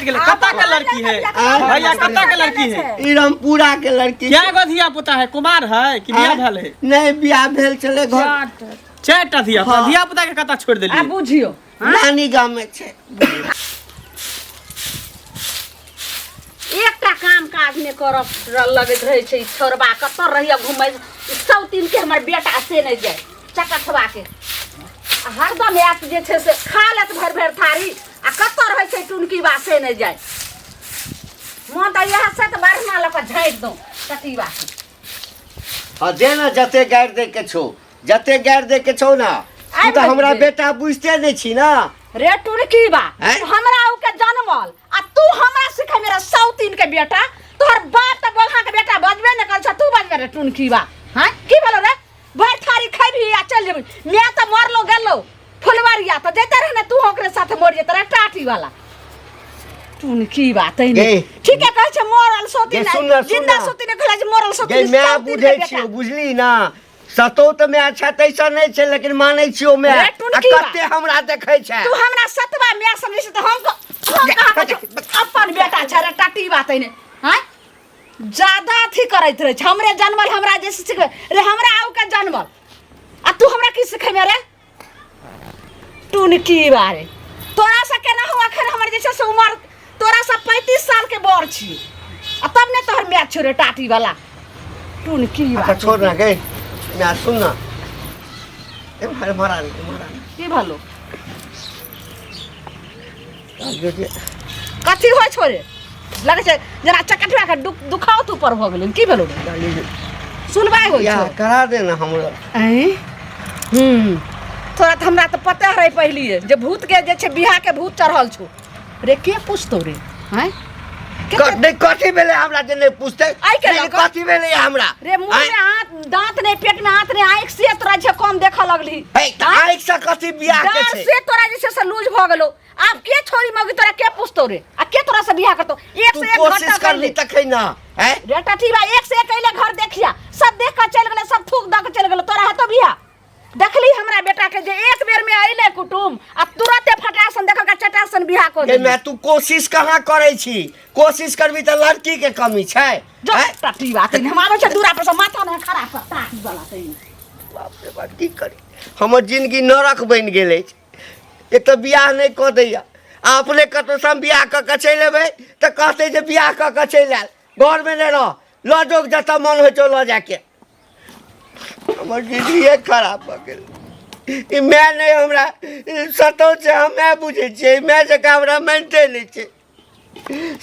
गेलै। कत्ता के लड़की है भैया? कत्ता के लड़की है? ई रामपुरा के लड़की। क्या गो धिया पुता है? कुमार है कि बियाह भेल है? नहीं, बियाह भेल छलै घर। चारिटा धिया पुता। धिया पुता के कत्ता छोड़ि आ देलियै? बुझियो। नानी गाम में छै। एकटा काम काज नहि करऽ लगैत रहै छै ई छौड़बा। कतऽ रहैया घुमै ई सौतीन के? हमर बेटा से नहि जाय चकठबा के। आ हरदम आयत जे छै से खा लेत भरि भरि थारी, आ कतऽ रहै छै टुनकीबा से नहि जाय। मन तऽ इएह से तऽ बढ़िआँ लऽ कऽ झाँटि दौं टटीबा के। हाँ, जे ने जते गारि दे के छौ, जते गारि दे के छौ ना, तू आबि तऽ हमरा गेलियै। बेटा बुझते नहि छी ना। रे टुनकीबा, आँय? हमरा उ के जनमल आ तू हमरा सिखै मेरा सौतीन के बेटा। तोहर बाप तऽ बघा के बेटा बजबे ने करै छ, तू बजबे रे टुनकीबा? हाँ, की भेलो रे? भरि थारी खैबही आ चल जेबही। मैं तऽ मरलो गेलो फुलवरिया तऽ जैते रहे ने, तू ओकरे साथे मर जेते रे टाटी वाला टुनकीबा। तै गे। ठीके कहै छै मरल सौतीन। गे, सुन ना, सुन जिंदा ना। सौतीन कहै छै मरल गे सौतीन। मैं सौतीन के बुझै बेटा। छियौ, बुझली ना? सतो तऽ मैं अच्छा तैसा नहि छै, लेकिन मानै छियौ मैं। रे, आ टुनकी बा। कते हमरा देखै छै। तू हमरा सतवा माय समझै छै तऽ हम हम कहाँ कहै छियौ, अपन बेटा छै रे टाटी बात ने। हैं, ज्यादा अथी करैत रहै छै। हमरे जनमल हमरा जे सिखबै रे? हमरा आउ के जनमल आ तू हमरा की सिखेमे रे टुनकी बारे? तोरा से केना हो? अखन हमर जे छै से उमर तोरा से 35 साल के बड़ छी आ तब ने तोहर माय छौ रे टाटी वाला टुनकी बा। अच्छा छोड़ ना गे मैं, सुन ना, एम्हर मारा ने, मारा ने। की भलो? कथी होइ छौ रे? लगै छै जेना चकटवा के दुखाव तू पर भऽ गेलै। की भेलो रे? सुनवाई होइ बियाह छौ? करा दे ना हमरा। ऐं तोरा तऽ हमरा तऽ पता रहै पहिलिए जे भूत के जे छै बियाह के भूत चढ़ल छौ रे। के पूछतौ रे? हैं, नहीं, कथी भेलै हमरा जे नहि पूछतै? आइ के नहीं, लऽ कऽ? कथी भेलै हमरा? रे मुँह आँय? में हाथ दांत नहीं, पेट में हाथ नहीं, आँखि से तोरा जे कम देखऽ लगली। हे, तऽ आँखि से कथी बियाह के डर छै? से तोरा जे छै से लूज भऽ गेलो। आब के छोरी मगी तोरा के पूछतौ रे आ के तोरा से बियाह करतौ? एक तू से एक कोशिश घंटा करबी तखन ना। हैं, रे टटीबा, एक से एक अइले घर देखिया, सब देख कऽ चलि गेलै, सब थूक दऽ कऽ चलि गेलै। तोरा हेतौ बियाह? देखली हमरा बेटा के जे एक बेर में अइले कुटुम आ तुरते फटासन देखल का चटासन बियाह कऽ गे देली। मैं, तू कोशिश कहाँ करै छी? कोशिश करबी तऽ लड़की के कमी छै? जो। हैं? टटीबा तैने हम आबै छै दूरा पर से, माथा ने खराब कर टाटी वाला तैने। बाप रे बाप, की करी? हमर जिंदगी नरक बनि गेल अछि। एक तऽ बियाह नहि कऽ दैया आ अपने कतौ से हम बियाह कऽ कऽ चलि एबै तऽ कहतै जे बियाह कऽ कऽ चलि आयल, घरमे नहि रह, लऽ जो जतऽ मन होइ छौ लऽ जाके। हमर जिंदगिए खराब भऽ गेल। ई माय नहि हमरा सतौ छै, हम माय बुझै छियै। ई माय जकाँ हमरा मानिते नहि छै।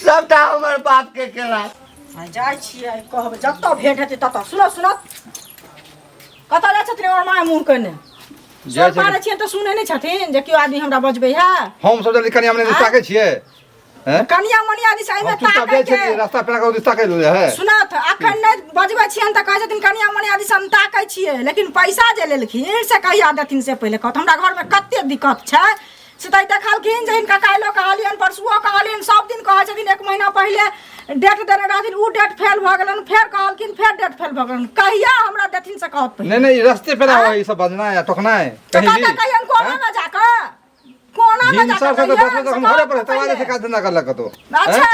सबटा हमर बापके केला। आ जाइ छियै, कहबै जतऽ भेंट हेतै ततऽ। सुनऽ सुनऽ, कतऽ जाइ छथिन हमर माय मुँह केने? जाइ सोर पारै छियै तऽ सुनै नहि छथिन जे केओ आदमी हमरा बजबै है। हम सब जल्दी कनिया मनिया दिस ताकै छियै, हैं? कनिया मनिया दिस एहिमे हम चुपचाप ताकै जाइ के छियै, रास्ता पेड़ा के दिस ताकै लए है। सुनत, अखन नहि बजबै छियनि तऽ कहै छथिन कनिया मनिया दिस हम ताकै छियै, लेकिन पैसा जे लेलखिन से कहिया देथिन से पहिले कहत। हमरा घरमे कते दिक्कत छै से तऽ देखलखिन जे हिनका काल्हिो कहलियनि, परसुओ कहलियनि, सब दिन कहै छथिन। एक महीना पहिले डेट देने रहथिन, उ डेट फेल भऽ गेलनि। फेर कहलखिन, फेर डेट फेल भऽ गेलनि। कहिया हमरा देथिन से कहत पहिले। नहीं नहीं, रास्ते पेड़ा हो ई सब बजना या टोकना है तऽ कहीं भी। कतऽ कहियनि? कोना मे जाकऽ, कोना मे भिनसर जाकऽ से तऽ 10 बजे कहियनि तक से हम घरे कहत पर तकर बाद पहिले। से काज धंधा करलक कतौ। अच्छा।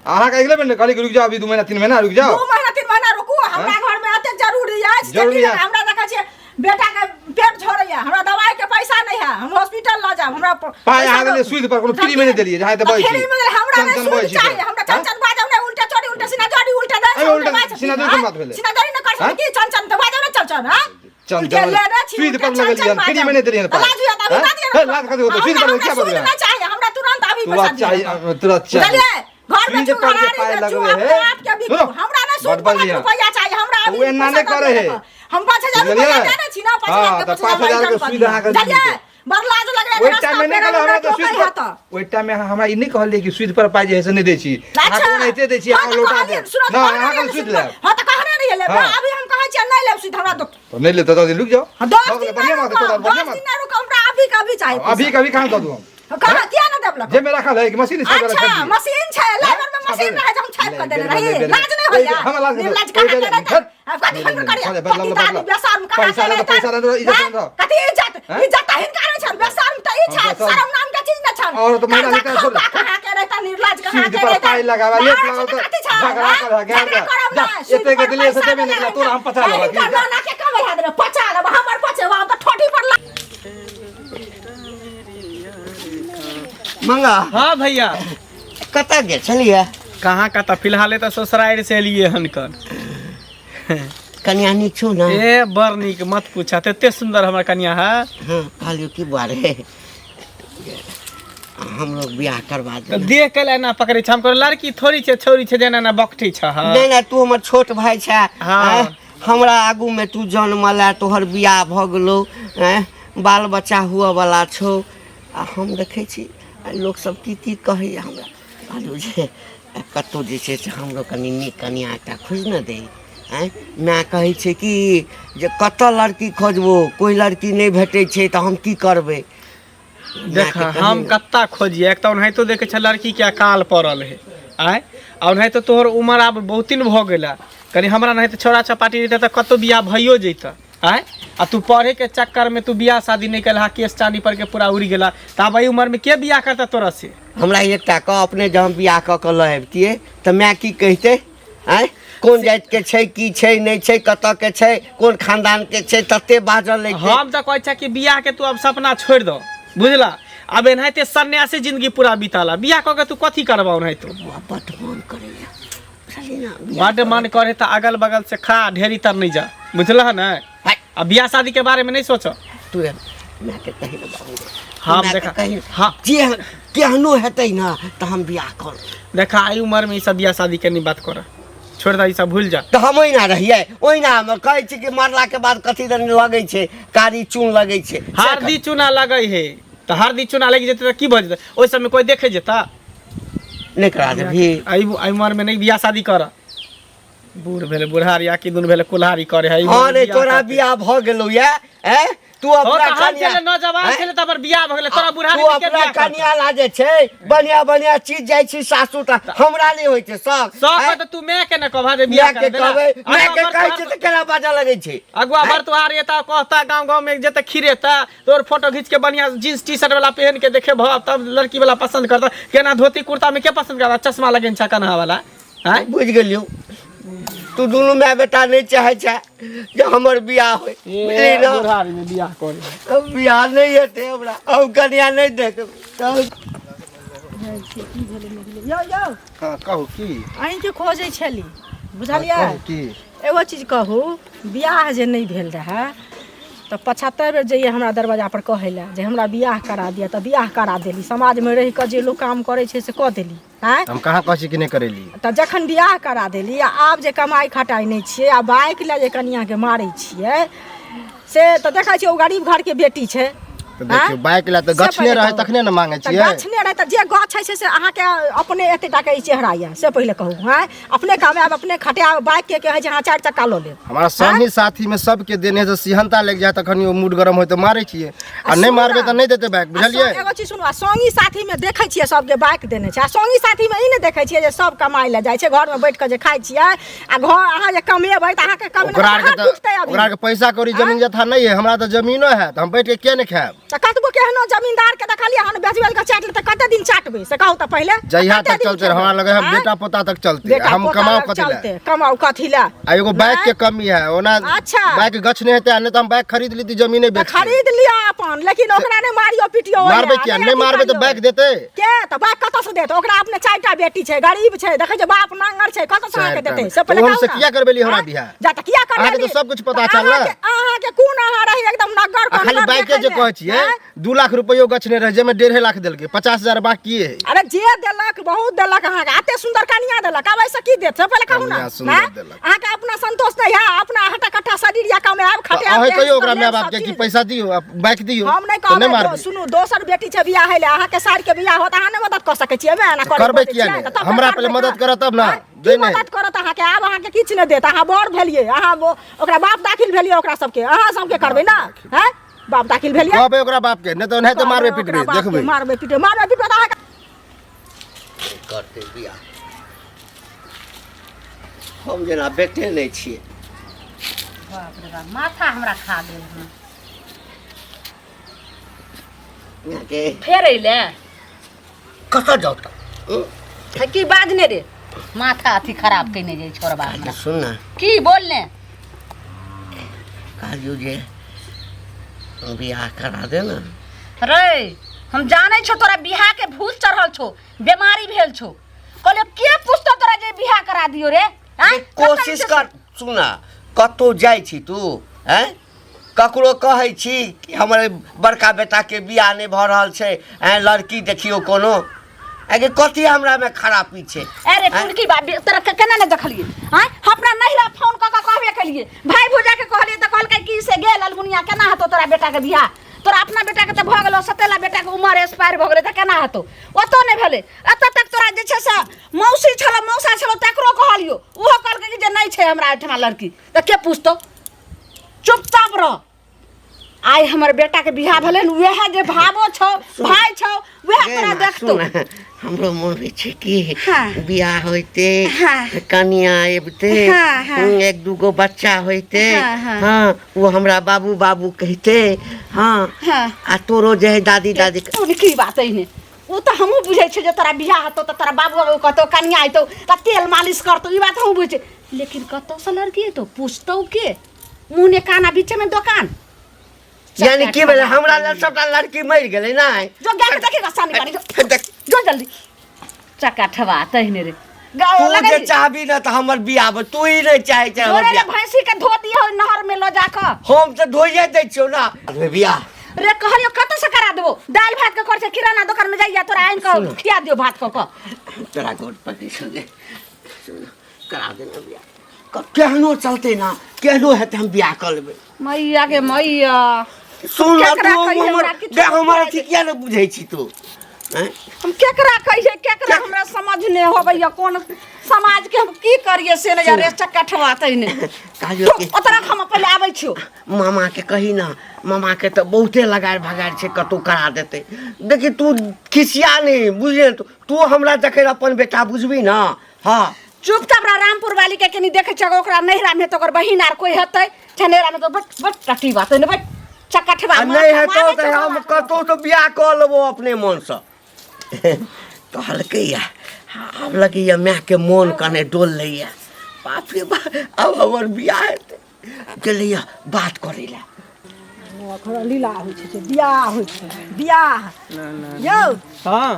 अहाँ के अगले बेर कहली कि रुक जाओ, अभी 2 महीना 3 महीना रुक जाओ। 2 महीना 3 महीना रुकू, हमरा घर में एतेक जरूरी अछि। जरूरी जे अछि। हमरा देखै छियै बेटा के पेट झोरैया, हमरा दवाई के पैसा नहीं है, हम हॉस्पिटल लऽ जायब, हमरा पाइ पैसा अहाँ देलियै सूद पर, कोनो फ्री में नहि देलियै, जहाँ एते बजै छी। फ्री में देलियै, हमरा चन नहि चन सूद बजै छी चाही। से। हमरा हाँ? चन चन बाजब नहि, उल्टा चोरी उल्टा सीना जोड़ी उल्टा दे अरे उल्टा सीना जोड़ी कोन बात भेलै? सीना जोड़ी नहि कर हाँ? सकै की? चन चन तऽ बाजब ने, चन चन। हाँ? चन उल्टे चन लेने छी, सूद उल्टे पर चन लगेलियै चन हन, फ्री में बाजब। नहि देलियै हन पाइ। लाज होइए तऽ अभी हाँ? दऽ दिअ हे, लाज कथी होतै? सूद पर हमरा क्या सूद बजबै? नहि चाही हमरा, तुरंत अभी तोरा पैसा दिअ। चाही, तोरा चाही। बुझलियै? घर में सूद पर जे चुहारी पाइ बेचू, लगबै अपने है। आप के बिकू। सुनो, हमरा नहि सूद बड पर बढ़िया। रुपैआ चाही हमरा अभी। ओ एना पैसा नहि दऽ करै दिअ। है। हम 5000 बुझलियै? रुपैआ देने छी ना, पाँच हाँ, हजार के तऽ 5000 5000 के रिटर्न कऽ सूद दिअ। अहाँके बुझलियै? मिलतै। बड़ लाज लगैए ओहि रास्ता टाइम में नहि पेड़ा कहलहुँ हमरा हमरा तऽ सूद टोकै पर है तऽ। ओहि टाइम में अहाँ हमरा ई नहि कहलियै कि सूद पर पाइ जे है से नहि दै छी। अहाँके ओनाहिते दै छी, हाँ अहाँ तऽ लौटा कहलियै, देब। सुनऽ, नहि, कहने अहाँके रहियै सूद सूद पर। लेब। हाँ तऽ कहने रहियै लेब। हाँ। अभी हम कहै छियै नहि लेब सूद हमरा दो। तऽ नहि लेब तऽ 10 दिन रुकि जाउ। हाँ, 10 भऽ गेलै, दिन बढ़िआँ नहि बात है, रुकब, बढ़िआँ 10 बात। दिन नहि रुकब, हमरा अभी के अभी चाही पैसा। अभी कभी कहाँ दऽ दू हम? कहाँ किया नहि देब? जे में राखल है कि मशीन से अच्छा मशीन छै, लेबर में मशीन रहै जे हम छापि कऽ देने रही। लाज नहि होइया? हमरा लाज नहि। लाज कहाँ के रहतै? आब कथी फन करिया? बदला पति बदला बेशर्म कहाँ पैसा के ले, रहतै? पैसा ले, इज्जत हैं? ले। कथी इज्जत? हैं? इज्जत तऽ हिनका रहै छनि, बेशर्म तऽ ई हम छनि, बेशर्म। शरम नाम के चीज नहि छनि। औरत महिला कर्जा हिनका छोड़। खौता कहाँ के रहतै? तऽ निर्लज कहाँ सीध के पर रे पाइ लगाबा, लेट बाहर लागल छै तऽ कथी छै झगड़ा आँय? करऽ, गैर झगड़ा दऽ। करब जा, ना, सूद एते के पर देलियै से पैसा देबे नहि देला केला, तोरा हम पचा लेबऽ की? हिनकर नाना के कमे हैत रे पचा लेबऽ हमर पचेबऽ हम तऽ ठोठी पर ला मंगा हाँ भैया कतऽ गेल छलियै कहाँ कतऽ फिलहाले तऽ ससुरारि से एलियै हन कन कनिया नीक छौ ने ए बड़ नीक मत पूछा तते सुंदर हमर कनिया है हाँ कहलियौ की बुआ रे हमरो बियाह करवा दे तऽ देख के एना पकड़ै छै हम कहलहुँ लड़की थोड़ी छै छौरी छै जेना एना बकठी छै हँ नहि नहि तू हमर छोट भाय छै हाँ। आँय? हमरा आगूमे तू जनमल है तोहर बियाह भऽ गेलौ आँय? बाल बच्चा हुअवला छौ आ हम देखै छी आ लोकसब की की कहैए हमरा कहलहुँ जे कतहु जे छै से हमरो कनि नीक कनिआँ एकटा खोजि ने दही आँय माय कहै छै कि जे कतऽ लड़की खोजबो कोइ लड़की नहि भेटै छै तऽ हम की करबै देख हम कत्ता खोजिए एक तऽ ओनाहितो देखै छै लड़कीके अकाल पड़ल है आँय आ ओनाहितो तोहर उमर आब बहुत दिन भऽ गेल कनि हमरा नहि तऽ छौड़ा चपाटी रहितै तऽ कतहु बियाह भइयो जैतै आँय आ तू पढ़ेके चक्करमे तू बियाह शादी नहि केलहा केस चानी पर के पूरा उड़ि गेला तऽ आब एहि उमरमे के बियाह करतै तोरा से हमरा एकटा कह अपने जँ हम बियाह कऽ कऽ लऽ अबितियै तऽ माय की कहितै आँय कोन जातिके छै की छै नहि छै कतऽ के छै कोन खानदानके छै तते बाजल लगितै हम तऽ कहै छियै कि बियाह के तू अब सपना छोड़ि दऽ बुझला आब एनाहिते सन्यासी जिंदगी पूरा बिताला बियाह कऽ के तू कथी करबा ओनाहितो बौआ बड्ड मन करैया बुझलियै ने बियाह बड्ड मन करे तऽ अगल बगल से खा ढेरी तर नहि जा बुझलह ने हाय। आ बियाह शादी के बारे में नहीं सोचो तू मायके कही ने बाबू हम मायके देखा कही ने। हाँ जे केहनो हेतै ने तऽ हम बियाह करब देखा आई उम्र में ई सब बियाह शादी के नहीं बात कर छोड़ दे ई सब भूल जा तऽ हम ओहिना रहियै ओहिना हम कहै छी कि मरलाके बाद कथी दन लगै छै कारी चून लगै छै से हरदी चूना लगै है तऽ हरदी चूना लागि जेतै तऽ की भऽ जेतै ओहि सबमे कोइ देखे जेता नहि करा देबही एहि एहि उम्र में नहीं बियाह शादी कर बूढ़ भेलै बुढ़ारी आ कि दुनू भेलै कुल्हारी करे है हँ रे तोरा बियाह भऽ गेलौ या ऐं तू हो अपना तऽ हम कनिया छलै नौजवान ऐं? छलै तऽ हमर बियाह भऽ गेलै तोरा बुढ़ारी तू में के अपना बियाह करतौ? कनिया ला जे छै बढ़िया बढ़िया चीज जाइ छी सासु तऽ हमरा नहि होइ छै शौक शौक ऐं? तऽ तू माय के ने कहबा जे बियाह माय के कर देला। कहबै माय के अगुआ कहै बर छै तऽ केना बाजऽ लगै छै अगुआ बर तोहार एता कहता गाँव गाँव में जते खीरेता तोर फोटो घीच के बढ़िया जींस टी शर्ट वाला पहन के देखे भव तब लड़की वाला पसंद करता केना धोती कुर्ता में के पसंद करता चश्मा लगेन छै कन्हा वाला आँय बुझि गेलियौ तू दुनू माय बेटा नहि चाहै छै जे हमर बियाह होय बुझली ने बुढ़ारी में बियाह करे अब बियाह नहि हेतै हमरा हम कन्या नहि देखबै तब यौ यौ हाँ कहू की अहीँके खोजै छली बुझलियै कहू की एगो चीज कहू बियाह जे नहि भेल रहए तऽ 75 बेर जइए हमरा दरवाजापर कहै लए जे हमरा बियाह करा दिअ तऽ बियाह करा देली समाजमे रहि कऽ जे लोक काम करै छै से कऽ देली आँय हम कहाँ कहै छी कि नहि करेली तऽ जखन बियाह करा देली आ आब जे कमाइ खटाइ नहि छियै आ बाइक लए जे कनिआँके मारै छियै से तऽ देखै छियै ओ गरीब घरके बेटी छै तऽ देखियौ बाइक लए तऽ से गछने पहिले रहै कहू। तखने ने मांगै तऽ छियै गछने रहै तऽ जे गछ छै से अहाँके अपने एते टाके ई चेहरा यऽ से पहिले कहू आँय अपने कमायब अपने खटायब बाइक के कहै छै अहाँ चारि चक्का लऽ लेब हमारा संगी साथी में सबके देने से सिहनता लागि जाए तखन ओ मूड गरम होय तऽ मारै छियै आ नहि सुनू मारबै ने। तऽ नहि देतै बाइक आ बुझलियै एगो चीज सुनू आ संगी साथी में देखै छियै सबके बाइक देने छै आ संगी साथी में ई नहि देखै छियै जे सब कमाइ लए जाइ छै घरमे बैठ कऽ जे खाइ छियै आ घर अहाँ जे कमेबै तऽ अहाँके कमेने ओकरा आरके कहाँ तऽ टूटतै अभी ओकरा आरके पैसा कौड़ी जमीन जथा नहि है हमरा तऽ जमीनो है तऽ हम बैठ के किया नहि खायब तऽ कतबो केहनो जमींदार के देखलियै हन बेच बेच के चाटि लेतै कते दिन चाटबै से कहू तऽ पहिले जहिया कते तक दिन चलते खेबै? हमरा लगे है आँय? बेटा पोता तक चलते बेटा हम पोता कमाओ लग कथी लए चलते कमाउ कथी लए आ एगो बाइक के कमी है ओना अच्छा। बाइक गछ नहि हेतै आ नहि तऽ हम बाइक खरीद लीती जमीने तऽ बेच के। खरीद लिअ अपन लेकिन ओकरा नहि मारियो पिटियो ओहिना, मारबै किया नहि नहि अथी मारबै तऽ करियौ। बाइक देतै के तऽ बाइक कतऽ से देत ओकरा अपने चारिटा बेटी छै गरीब छै देखै छै बाप नांगर छै कतऽ से अहाँके चारिटा देतै बेटी। से पहिले तऽ ओहन कहू से ने। किया करबेली हमरा आँय? बियाह? जा तऽ किया करबेली अहाँके तऽ सब किछु पता तऽ चल ने। अहाँके कोन अहाँ रही एकदम नग्गर आ खाली कोनगर बाइके जे देखैमे, कहै छियै आँय? 2 लाख रुपैयो गछने रहै जाहिमे 1.5 लाख देलकै 50,000 बाकी है अरे जे देलक बहुत देलक अहाँके एते सुन्दर कनिया देलक आब ऐसे की देत से पहिले कहू ना कनिया सुन्दर आँय? देलक। अहाँके अपना संतोष नहीं है अपना हटा कट्ठा शरीर या कमायब तऽ खटायब अहें तेहन कहियो ओकरा सुन्दर माय लेब बाप सब के कि चीज। पैसा दियो आ बाइक दियो हम नहीं तऽ नहि कहबै मारबै सुनू दोसर बेटी छै बियाह होइले अहाँके सार के बियाह होत अहाँ नहि मदद कऽ सकै छियै एहिमे एना तऽ करै करबै बजै किया छियै नहि? तऽ तब हमरा करबै पहिले मदद कहाँ? करत तब ने। आँय? दै की नहि। मदद करत अहाँके आब अहाँके किछु नहि देत अहाँ बड़ भेलियै अहाँ ओकरा बाप दाखिल भेलियै ओकरा सबके अहाँ सबके करबै ने हैं बाप दाखिल भेलियै कहबै ओकरा बाप के नहि तऽ ओनाहिते मारबै ओकरा पिटबै बाप के देखबै मारबै पिटबै मारबै पिटबै तऽ अहाँके करतै बियाह हम जेना बेटे नहि छियै बाप रे बाप माथा हमरा खा गेल हन अहाँके फेर अयलै कतऽ जाउ तऽ है की बाज ने रे माथा अथी खराब केने जाइ छोरबा हमरा। सुन ना की बोल ने कहलियौ जे बियाह करा दे ना रे हम जानै छौ तोरा बियाह के भूत चढ़ल छौ बीमारी भेल छौ कहलियो के पूछतो तोरा जे बियाह करा दियो रे आँय? कोशिश कर सुना कतहु जाइ छी तू हैं ककरो कहै छी कि हमर बड़का बेटाके बियाह नहि भऽ रहल छै आँय लड़की देखियौ कोनो आगे कथी हमरामे खरापी छै अरे तुलकी बाबी तोरा के केना ने देखलिए आँय हम अपना नहिरा फोन कऽ कऽ कहबे केलिए भाई भौजा के कहलिए तऽ कहलकै कि से गेल अलमुनिया केना हेतौ तोरा बेटा के बियाह तोरा अपना बेटा के तऽ भऽ गेलौ सतेला बेटा के उमर एक्सपायर भऽ गेलै तऽ केना हेतौ ओतौ नहि भेलै एतऽ तक तोरा जे छै से मौसी छलौ मौसा छलौ तकरो कहलियौ ओहो कहलकै कि जे नहि छै हमरा एहिठमा लड़की तऽ के पूछतौ चुपचाप रह आइ हमर बेटा के बियाह भेलै ने वएह जे भावो छौ भाई छौ वएह गे तोरा माँ, देखतौ सुन, हमरो मोन होइ छै कि हाँ। बियाह होइते हाँ। कनिया अबिते हाँ, हाँ। एक दूगो बच्चा होइते हाँ, हाँ। हाँ ओ हमरा बाबू बाबू कहिते हाँ हाँ। आ तोरो जे है दादी दादी तू की बात है ने ओ तऽ हमहूँ बुझै छियै जे तोरा बियाह हेतौ तऽ तोरा बाबू बाबू कहतौ कनिया अयतौ तऽ तेल मालिश करतौ ई बात हमहूँ बुझै छियै लेकिन कतौसँ लड़की अयतौ पूछतौ के मुँह ने काना बीचे में दोकान यानी की भेलै हमरा लेल सबटा लड़की मरि गेलै ने जो गाय के देखेगा सामने पानी जो देख जो जल्दी चक्का ठवा तहिने रे तू जे चाहबी ने तऽ हमर बियाह भऽ तू ही नहि चाहै छै हमर रे बियाह भैंसी के धो दियो नहर में ल जाकर हम तऽ धोइए दै छियौ ना बियाह रे कहलियो कतऽ से करा देबो दालि भात के खर्चा किराना दुकान में जाइया तोरा आनि कऽ खिया दियो भात कऽ कऽ तोरा गोड़ पकड़ी छौ गे सुन करा देना बियाह केहनो चलतै ना केहनो हेतै हम बियाह कऽ लेबै मैया के मैया सुन ना केकरा तू कहियै हमर हमरा किछु बे हमर नहि अथी किया ने बुझै छी तू आँय? हम केकरा कहियै केकरा हमरा समझ नहि होबैया कोन समाज के हम की करियै से नहि रे चक्का ठवातै नहि कहलियौ कि ओतऽ रख हम पहिले आबै छियौ मामा के कही ना मामा के तऽ बहुते लगाड़ भगाड़ छै कतहु करा देतै देखी तू खिसिया नहि बुझलियै तू तू हमरा जखन अपन बेटा बुझबी ना हाँ चुपचाप रह रामपुर वाली के कनी देखै छियै अगर ओकरा नैहरा में तऽ ओकर बहिन आर कोइ हेतै छनेरा में तऽ बट बट टटी बात ने बट चकठवा आ नहि हेतौ तऽ हम कतहु तऽ बियाह कऽ लेबो अपने मोनसँ कहलकैया आब लगैया मायके मोन कने डोलैया बाप रे बाप आब हमर बियाह हेतै गेलैया बात करै लए ओकर लीला होइ छै से बियाह होइ छै बियाह यौ हाँ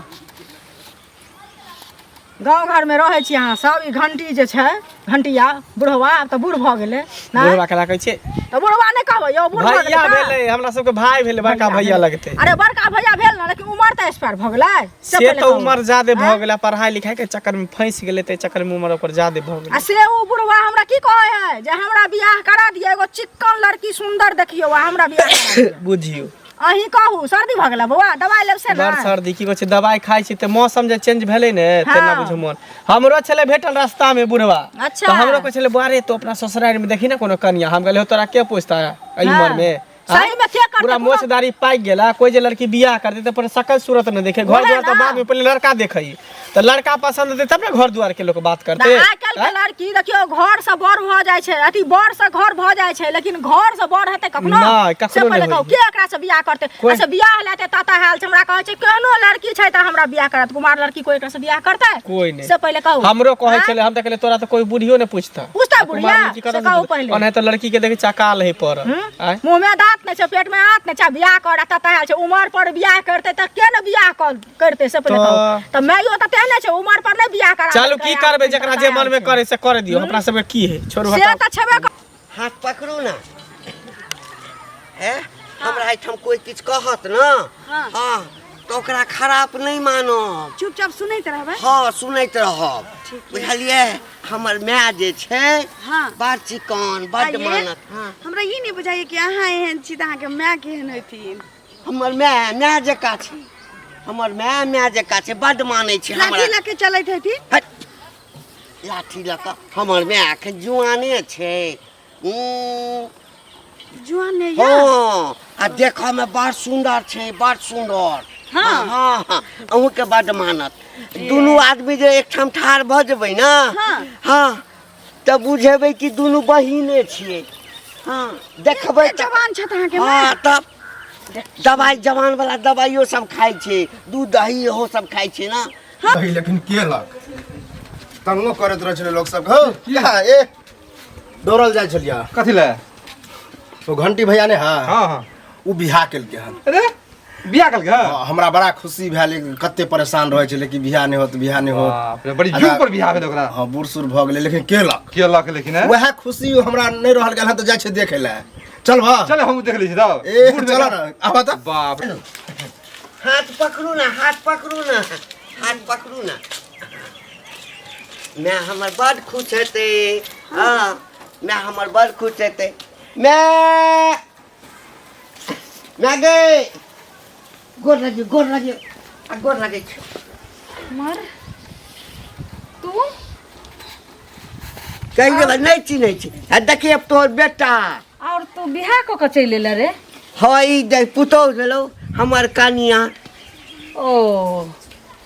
गाँव घरमे रहै छी अहाँ सब ई घंटी जे छै घंटिया बुढ़वा आब तऽ बूढ़ भऽ गेलै नहि बुढ़वा केना कहै छियै तऽ बुढ़वा नहि कहबै यौ बूढ़ भऽ गेलै भैया तऽ। भेलै हमरा सबके भाय भेलै बड़का भैया लगतै अरे बड़का भैया भेल ने लेकिन उमर तऽ एक्सपायर भऽ गेलै से पहिले तऽ कहू। उमर ज्यादे भऽ आँय? गेलै पढ़ाई लिखाई के चक्कर में फंसि गेलै ताहि चक्कर में उमर ओकर ज्यादे भऽ आ गेलै से ओ बुढ़वा हमरा की कहै है जे हमरा बियाह करा दिअ एगो चिक्कन लड़की सुंदर देखियौ आ हमरा बियाह करा दिअ बुझियौ अहीं कहू सर्दी भऽ गेलै बौआ दवाइ लेब से बड़ ने सर्दी की कहै छै दवाइ खाइ छी तऽ मौसम जे चेंज भेलै ने तेना हाँ। बुझू मोन हमरो छलै भेटल रास्ता में बुढ़वा अच्छा। तऽ हमरो कहै छलै बुआ रे तो अपना ससुरारि में देखी ने कोनो कनिया हम कहलियै "हौ, तोरा के पूछता है एहि उम्र में सही में के करतै पूरा कोनो- मोछ दाढ़ी पाकि गेला कोई जे लड़की बियाह करतै तऽ पर सकल सूरत नहि देखे घर वएह दुआर तऽ ना। बाद में पहिले लड़का देखै तऽ लड़का पसंद हेतै तब ने घर दुआर के लोक बात करतै आइ काल्हि के लड़की देखियौ घर से बड़ भऽ जाइ छै अथी बड़ से घर भऽ जाइ छै लेकिन घर से बड़ हेतै कखनो नहि, कखनो से पहिले नहि कहू होइ। के एकरा से बियाह करतै कोइ- अच्छा बियाह लेतै तता हाल छै हमरा कहै छै केहनो लड़की छै तऽ हमरा बियाह करत कुमार लड़की कोइ एकरा से बियाह करतै कोई नहीं से पहिले कहू हमरो कहै आँय? छलै हम तऽ कहलियै तोरा तऽ कोई बुढ़ियो नहि पूछता पूछता बुढ़िया? कुमार लड़की कतऽ से कहू से पहिले। ओनाहि तऽ लड़की के देखै चकाल है पर आँय? मुँह में दाँत नहि छै पेट में आँत नहि छै बियाह कर तता हाल छै उमर पर बियाह करतै तऽ के ने बियाह करतै से पहिले तऽ- कहू तऽ माइयो तऽ तेहने छै उमर पर नहि बियाह करा चलू की देलकै, करबै आब जकरा तता जे मन में हाल करे से करे दियौ अपना सबके की है छोड़ू छै। से हटाउ तऽ छेबे कर हाथ पकड़ू ना हे हमरा एहिठाम कोइ किछु कहत ने हँ तऽ ओकरा खराब नहि मानब चुपचाप सुनैत रहबै हँ सुनैत रहब बुझलियै हमर माय जे छै हाँ। बड़ चिकन बड्ड आइये, मानत हँ हमरा ई नहि बुझाइए कि अहाँ एहन छी तऽ अहाँके माय केहन हेथिन हमर माय माय जकाँ छै हमर माय माय जकाँ छै बड्ड मानै छै हमरा लाठी लऽ के चलैत हेथिन हट। लाठी लऽ कऽ हमर माय एखन जुआने छै जुआन नहि यऽ हँ आ देखऽमे बड़ सुन्दर छै बड़ सुन्दर हाँ। हँ हँ अहूँके बड्ड मानत दुनू आदमी जे एकठाम ठाढ़ भऽ जेबै ने हाँ। हँ तऽ बुझेबै कि दुनू बहिने छियै हँ देखबै एते जवान छथि अहाँके हँ माय? तब दबाइ जवान वाला दबाइयो सब खाइ छै दूध दही ओहो सब खाइ छै ने सही लेकिन केलक तंगो करैत रहै छलै लोक सब हौ क्या ए दौड़ल जाइ छलियै कथी लए ओ घंटी भैया ने हाँ हाँ हाँ ओ बियाह केलकै हन अरे बियाह केलकै हँ हाँ, हमरा बड़ा खुशी भेल कते परेशान रहै छलै कि बियाह नहि होत बियाह नहि होत बाप रे बड़ी जुग पर बियाह भेल ओकरा हाँ बूढ़ सूढ़ भऽ गेलै लेकिन केलक केलक लेकिन हैं? वएह खुशी हमरा नहि रहल गेल हन तऽ जाइ छै देखै लए चल भा चल हम देख लै छी तब ए बूढ़ चल बेटा- ने आबऽ तऽ बाप रे हाथ पकड़ू ना हाथ पकड़ू ना हाथ पकड़ू ना माय हमर बड खुश हेतै हँ माय हमर बड खुश हेतै माय माय गे गोर लगियो गोर लगियो आ गोर लगै छै मर तू कहि देबै नहि चिन्है छी आ देखिए तोहर बेटा और तू बियाह कऽ के चलि एले रे हँ ई जे पुतहु भेलौ हमर कनिया ओ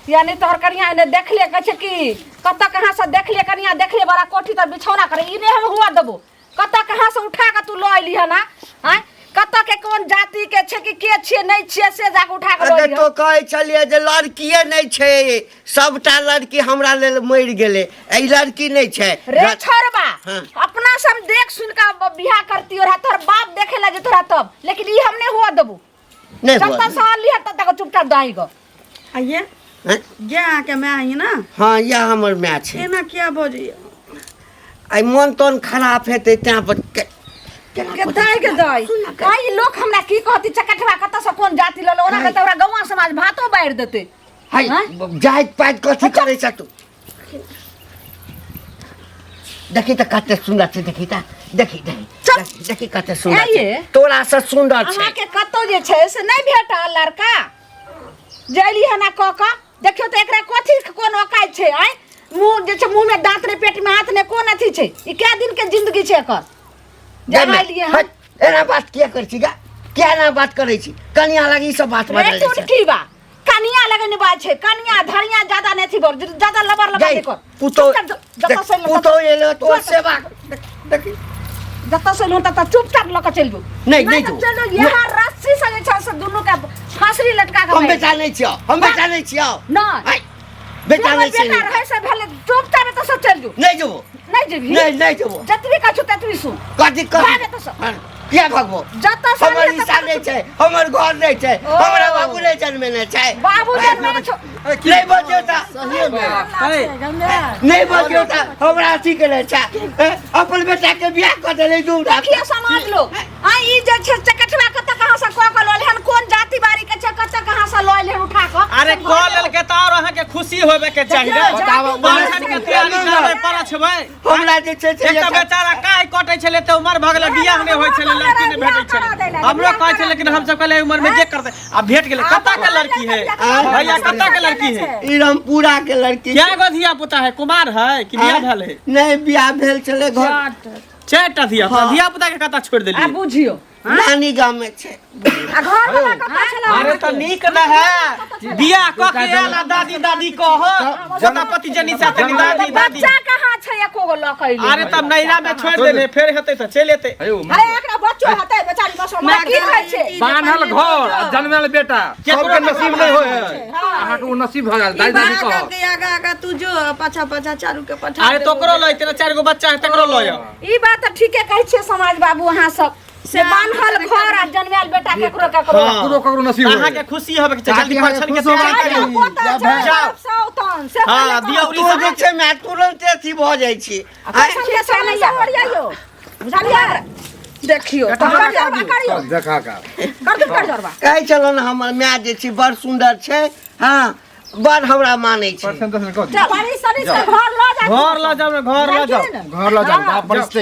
यानी तोहर कनिया एने देखले कहै छै कि कतऽ कहाँ से देखले कनिया देखले बड़ा कोठी तर बिछौना करे ई नहि हम हुआ देबो कतऽ कहाँ से उठा के तू लऽ अयली हन आँय कतऽ के कोन जाति के छै कि के छियै नहि छियै से जाके उठा के लऽ अरे अयली तो कहै छलियै जे लड़किए नहि छै सबटा लड़की हमरा लेल मरि गेलै एहि लड़की नहि छै रे छोड़बा हाँ। अपना सब देख सुन के बियाह करती रहा तोहर बाप देखे ला जेतो रहा तब लेकिन ई हम नहीं हुआ देबो नहि जब हुआ तक साल लिया तब तक चुपचाप दाई गो आइए हैं? गे अहाँके माय है ना हँ इएह हमर माय छै एना किया बजैया आइ मोन तोन खराब हेतै तैँ पर केना के दाई के दाई आई लोग हमरा की कहती चकटवा कत से कोन जाति ललो ओना के तोरा गौवा समाज भातो बारि देते हाय हैं? जाइत पाइत कथी करै छ तू देखी तऽ कते सुन्दर छै देखी तऽ देखी देखी चुप। देखी, देखी कते सुन्दर छै आइये। तोरा से सुन्दर छै अहाँ के कतौ जे छै से नहीं भेटल लड़का जैली हना कऽ कऽ देखियौ तऽ एकरा कथी कोन औकात छै आँय मुँह जे छै मुँह में दाँत ने पेट में हाथ ने कोन अथी छै ई कै दिन के जिंदगी छै एकर जाय जमा ने। लिए हन हट, एना बात किया करै छी गा किया एना बात करै छी कनिया लग ई सब बात रे बाजल जाइ छै चुटकी बा कनिया लगन बात छै कनिया धनिया ज्यादा नहीं थी बोल ज्यादा लबर लबर गई नहीं कर पुतो जतऽ से पुतो एलो तो सेवा देखी जतऽ से लूँ ततऽ चुपचाप लऽ कऽ चलि जो नहीं, नहीं तऽ जो। चलि जो यहाँ रस्सी से जे छै से दुनू के फांसरी लटका के हम बेचा नहीं छियो हम बेचा नहीं छियो नहीं। आइ, बेचा नहीं छियै बेटा रहै से भेलै चुपचाप एतऽ से चलि जो नहीं जेबो नहीं जेबही नहीं नहीं जेबो जतबी कहै छौ ततबी सुन कथी भाग कथी एतऽ से। हाँ, किया भगबो जतऽ से हमर अनलियै हिस्सा ततऽ नहीं छै हमर घर नहीं छै ओ। हमरा बाबू नहीं जन्मेने छै बाबू जन्मेने छौ नहीं बचियो त नहीं बचियो त हमरा अथी केने छै ए, अपन बेटा के बियाह कऽ देले दू देखिए समाज लोग आ ई जे छै चकठवा कतऽ कहाँ से कऽ के लऽ हन कोन जाति बारी के छै कतऽ कहाँ से लऽ हन उठा कऽ अरे कऽ लेलकै तऽ और अहाँके खुशी होबे के चाही ने बताबऽ, परछन के तैयारी करबै परछबै हमरा जे छै से एक तऽ बेचारा काहे कटै छलै तऽ उमर भऽ गेलै बियाह नहि होइ छलै लड़की नहि भेटै छलै हमरो कहै छलै लेकिन हमसब कहलियै उमर मे जे करतै आब भेट गेलै कतऽ के लड़की है भैया कतऽ के लड़की है ई रामपुरा के लड़की क्या गो धिया पुता है कुमार है कि बियाह भेल है नहीं बियाह भेल छलै घर चारिटा धिया पुता धिया पुता के कतऽ छोड़ि आ देलियै बुझियो नानी गाम में छै आ घर वाला कतऽ छलै अरे तऽ नीक न है बियाह कऽ के आयल आ दादी दादी कह जता पति जनी से तनी दादी दादी बच्चा कहाँ छै एको गो लऽ कऽ अयलै अरे तब नैरा में छोड़ देने फेर हेतै तऽ चलि एतै अयो अरे एकरा बच्चो हेतै बेचारी बस हमरा की कहै छै बान्हल घर आ जनमल बेटा केकरो सबके नसीब नहि होइ है अहाँके ओ नसीब भऽ गेल दाइ दादी बाबा कहब के आगा आगा तू जो आ पाछा पाछा चारू के पठा अरे देबो। तोकरो लय तेरा चारि गो बच्चा है तकरो लय आउ। ई बात तऽ ठीके कहै छियै समाज बाबू अहाँ सब से बान्हल घर आ जनमायल बेटा केकरो केकरो हाँ। ककरो ककरो नसीब होइ अहाँके खुशी होबे के चाही जल्दी ताकि अहाँके परछन के खुश होबाक तैयारी चाही। करू पोता छै जाओ। बाप सौतन से हाँ, पहिले दियौरी तू जे छै माय तुरंत अथी भऽ जाइ छी आइ के सामने से ओरियाइयो बुझलियै देखियो कर जरबा करियो देखा का कर दू कर जरबा कहै छलहुँ ने हमर माय जे छै बड़ सुन्दर छै हँ बड़ हमरा मानै छै परसेंट कऽ दियौ परी सरी से घर लऽ जा घर लऽ जाउ ने घर लऽ जाउ घर लऽ जाउ बाप परिस्थिति